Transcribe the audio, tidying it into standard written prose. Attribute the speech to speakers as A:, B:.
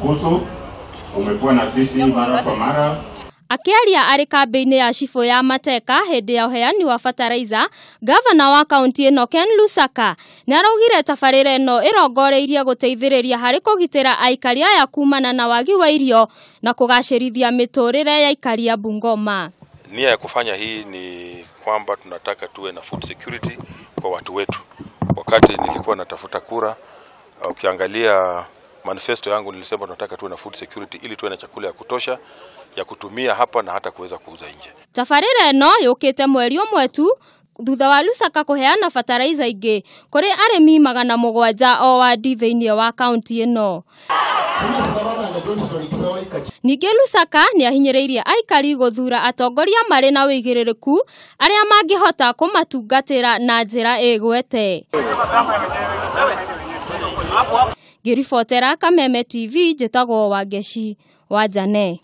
A: Bukusu, umekuwa na sisi mara kwa mara.
B: Akiaria arĩ kambĩ-inĩ ya cibũ ya Mateka hĩndĩ ya ũheani wa bataraiza, gavana wa kaunti ĩno Ken Lusaka nĩaraugire tabarĩra ĩno ĩrongoreirie gũteithĩrĩria harĩ kũgitĩra aikari aya kumana na wagi wa irio na kũgacĩrithia mĩtũrĩre ya aikari a Bungoma.
C: Nia ya kufanya hii ni kwamba tunataka tuwe na food security kwa watu wetu. Wakati nilikuwa natafuta kura, ukiangalia manifesto yangu nilisema tunataka tuwe na food security ili tuwe na chakula ya kutosha ya kutumia hapa na hata kuweza kuuza nje.
B: Tabarĩra ĩno yũkĩte mweri ũmwe tu thutha wa Lusaka kũheana bataraiza ingĩ kũrĩ arĩmi 700 o wadi thĩinĩ wa kaunti ĩno. Ningĩ Lusaka nĩahinyĩrĩirie aikari gũthura atongoria marĩ na ũigĩrĩrĩku arĩa mangĩhota kũmatungatĩra na njĩra ĩgwete. Ngĩribotera Kameme TV njĩtagwo Wangeci wa Jane.